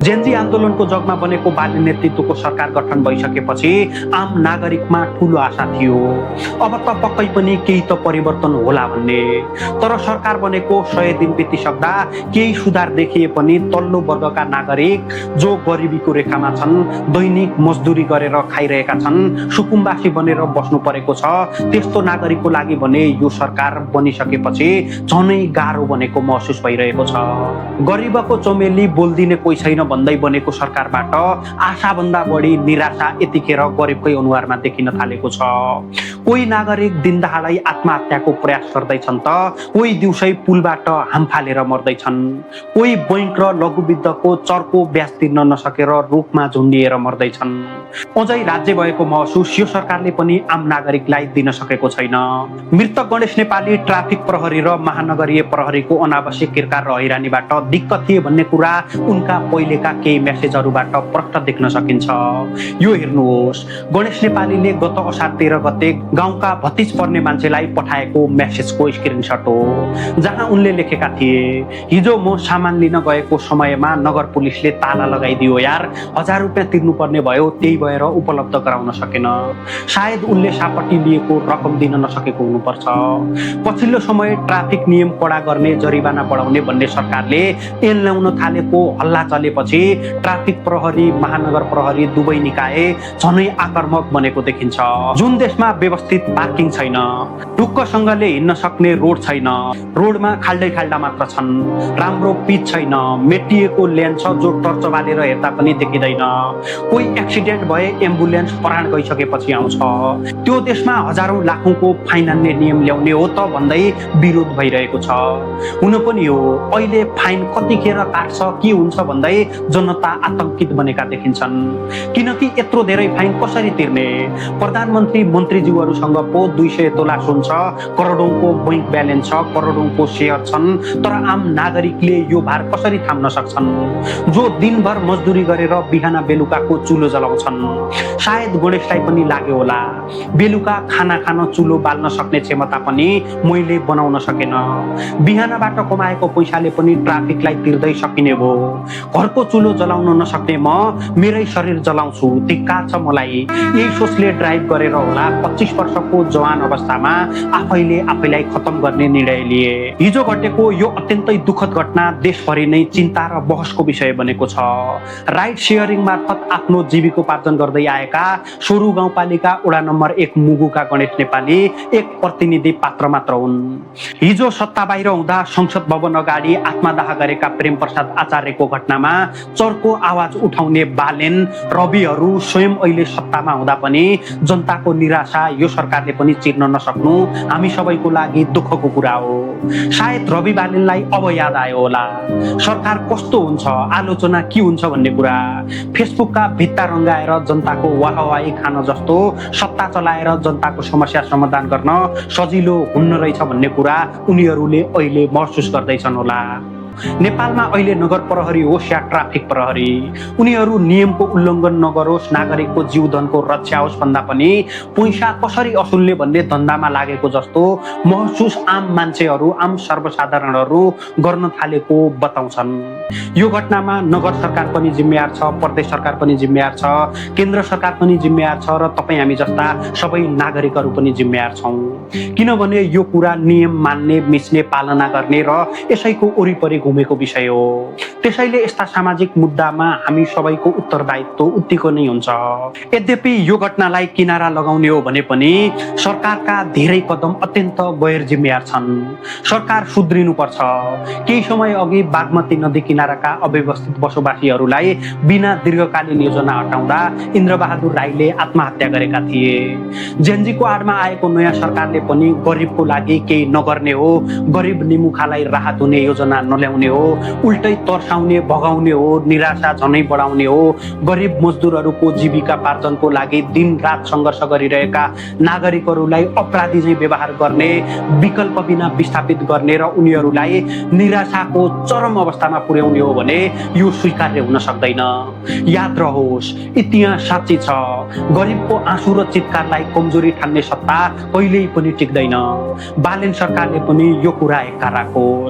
Gen Z आन्दोलनको जगमा बनेको बाली नेतृत्वको सरकार गठन भइसकेपछि आम नागरिकमा ठूलो आशा थियो। अब त पक्कै पनि केही त परिवर्तन होला भन्ने। तर सरकार बनेको 100 दिन बितिसक्दा केही सुधार देखिए पनि तल्लो वर्गका नागरिक जो गरिबीको रेखामा छन्, दैनिक मजदुरी गरेर खाइरहेका छन्, सुकुम्बासी बनेर बस्नु परेको छ, त्यस्तो नागरिकको लागि भने यो सरकार बनिसकेपछि झनै गाह्रो बनेको महसुस भइरहेको छ। गरिबको चमेली बोल्दिने कोही छैन भन्दै बनेको सरकारबाट आशाभन्दा बढी निराशा यतिखेर गरिबकै अनुहारमा देखिन थालेको छ। कोही नागरिक दिनदहाडै आत्महत्याको प्रयास गर्दैछन् त कोही दिउँसै पुलबाट हाम फालेर मर्दैछन्, कोही बैंक र लघुवित्तको चर्को ब्याज तिर्न नसकेर रुखमा झुन्डिएर मर्दैछन्। अझै राज्य भएको महसुस यो सरकारले पनि आम नागरिकलाई दिन सकेको छैन। मृतक गणेश नेपाली ट्राफिक प्रहरी र महानगरीय प्रहरीको अनावश्यक किरकार र हैरानीबाट दिक्क थिए भन्ने कुरा उनका पहिलेका केही मेसेजहरूबाट प्रष्ट देख्न सकिन्छ। यो हेर्नुहोस्, गणेश नेपालीले गत असार 13 गते गाउँका भतिज पर्ने मान्छेलाई पठाएको मेसेजको स्क्रिनशट हो, जहाँ उनले लेखेका थिए, हिजो म सामान लिन गएको समयमा नगर पुलिसले ताला लगाइदियो यार, 1000 रुपियाँ तिर्नुपर्ने भयो, त्यही भएर उपलब्ध गराउन सकेन। सायद उनले सापट्टि लिएको रकम दिन नसकेको हुनुपर्छ। पछिल्लो समय ट्राफिक नियम कडा गर्ने, जरिवाना बढाउने भन्ने सरकारले ऐन ल्याउन थालेको हल्ला चलेपछि ट्राफिक प्रहरी, महानगर प्रहरी दुवै निकाय झनै आक्रामक बनेको देखिन्छ। जुन देशमा व्यवस्थित पार्किङ छैन, ढुक्कसँगले हिँड्न सक्ने रोड छैन, रोडमा खाल्डै खाल्डा मात्र छन्, राम्रो पिच छैन, मेटिएको लेन छ जो टर्च बालेर हेर्दा पनि देखिँदैन, कोही एक्सिडेन्ट भए एम्बुलेन्स प्राण गइसकेपछि आउँछ, त्यो देशमा हजारौं लाखौंको फाइन हान्ने नियम ल्याउने हो त भन्दै विरोध भइरहेको छ। हुन पनि हो, अहिले फाइन कतिखेर काट्छ के हुन्छ भन्दै जनता आतंकित बनेका देखिन्छन्। किनकि यत्रो धेरै फाइन कसरी तिर्ने? प्रधानमन्त्री मन्त्रीज्यूहरूसँग पो 200 तोला सुन छ, करोडौंको बैंक ब्यालेन्स छ, करोडौंको शेयर छन्, तर आम नागरिकले यो भार कसरी थाम्न सक्छन्? जो दिनभर मजदुरी गरेर बिहान बेलुकाको चुलो जलाउँछन्। सायद गणेशलाई पनि लाग्यो होला, बेलुका खाना खान चुलो बाल्न सक्ने क्षमता पनि मैले बनाउन सकेन, बिहानबाट कमाएको पैसाले पनि ट्राफिकलाई तिर्दै सकिने भो, घरको चुलो जलाउन नसक्ने म मेरै शरीर जलाउँछु, धिक्कार छ मलाई। यही सोचले ड्राइभ गरेर होला 25 वर्षको जवान अवस्थामा आफैलाई खत्तम गर्ने निर्णय लिए। हिजो घटेको यो अत्यन्तै दुःखद घटना देशभरि नै चिन्ता र बहसको विषय बनेको छ। राइड सेयरिङ मार्फत आफ्नो जीविकोपार्जन गर्दै आएका सोरु गाउँपालिका वडा नम्बर 1 मुगुका गणेश नेपाली एक प्रतिनिधि पात्र मात्र हुन्। हिजो सत्ता बाहिर हुँदा संसद भवन अगाडि आत्मदाह गरेका प्रेम प्रसाद आचार्यको घटनामा चर्को आवाज उठाउने बालेन रविहरू स्वयं अहिले सत्तामा हुँदा पनि जनताको निराशा यो सरकारले पनि चिर्न नसक्नु हामी सबैको लागि दुःखको कुरा हो। सायद रवि बालेनलाई अब याद आयो होला सरकार कस्तो हुन्छ, आलोचना के हुन्छ भन्ने कुरा। फेसबुकका भित्ता रंगाएर जनताको वाहवाही खान जस्तो सत्ता चलाएर जनताको समस्या समाधान गर्न सजिलो हुन्न रहेछ भन्ने कुरा उनीहरूले अहिले महसुस गर्दैछन् होला। नेपालमा अहिले नगर प्रहरी होस् या ट्राफिक प्रहरी, उनीहरू नियमको उल्लङ्घन नगरोस्, नागरिकको जीवधनको रक्षा होस् भन्दा पनि पैसा कसरी असुल्ने भन्ने धन्दामा लागेको जस्तो महसुस आम मान्छेहरू, आम सर्वसाधारणहरू गर्न थालेको बताउँछन्। यो घटनामा नगर सरकार पनि जिम्मेवार छ, प्रदेश सरकार पनि जिम्मेवार छ, केन्द्र सरकार पनि जिम्मेवार छ र तपाईँ हामी जस्ता सबै नागरिकहरू पनि जिम्मेवार छौँ। किनभने यो कुरा नियम मान्ने, मिच्ने, पालना गर्ने र यसैको वरिपरि घुमेको विषय हो। त्यसैले यस्ता सामाजिक मुद्दामा हामी सबैको उत्तरदायित्व उत्तिको नै हुन्छ। यद्यपि यो घटनालाई किनारा लगाउने हो भने पनि सरकारका धेरै कदम अत्यन्त गैर जिम्मेवार छन्। सरकार सुध्रिनुपर्छ। केही समय अघि बागमती नदी किनाराका अव्यवस्थित बसोबासीहरूलाई बिना दीर्घकालीन योजना हटाउँदा इन्द्रबहादुर राईले आत्महत्या गरेका थिए। जेनजीको आडमा आएको नयाँ सरकारले पनि गरिबको लागि केही नगर्ने हो, गरिब निमुखालाई राहत हुने योजना नल्याउने हो, उल्टै तर्साउने, भगाउने हो, निराशा झनै बढाउने हो, गरिब मजदुरहरूको जीविकापार्जनको लागि दिन रात सङ्घर्ष गरिरहेका नागरिकहरूलाई अपराधी चाहिँ व्यवहार गर्ने, विकल्प बिना विस्थापित गर्ने र उनीहरूलाई निराशाको चरम अवस्थामा पुर्याउने हो भने यो स्वीकार्य हुन सक्दैन। याद रहोस्, इतिहास साँच्ची छ, गरिबको आँसु र चित्कारलाई कमजोरी ठान्ने सत्ता कहिल्यै पनि टिक्दैन। बालेन सरकारले पनि यो कुरा एक्का राखोस्।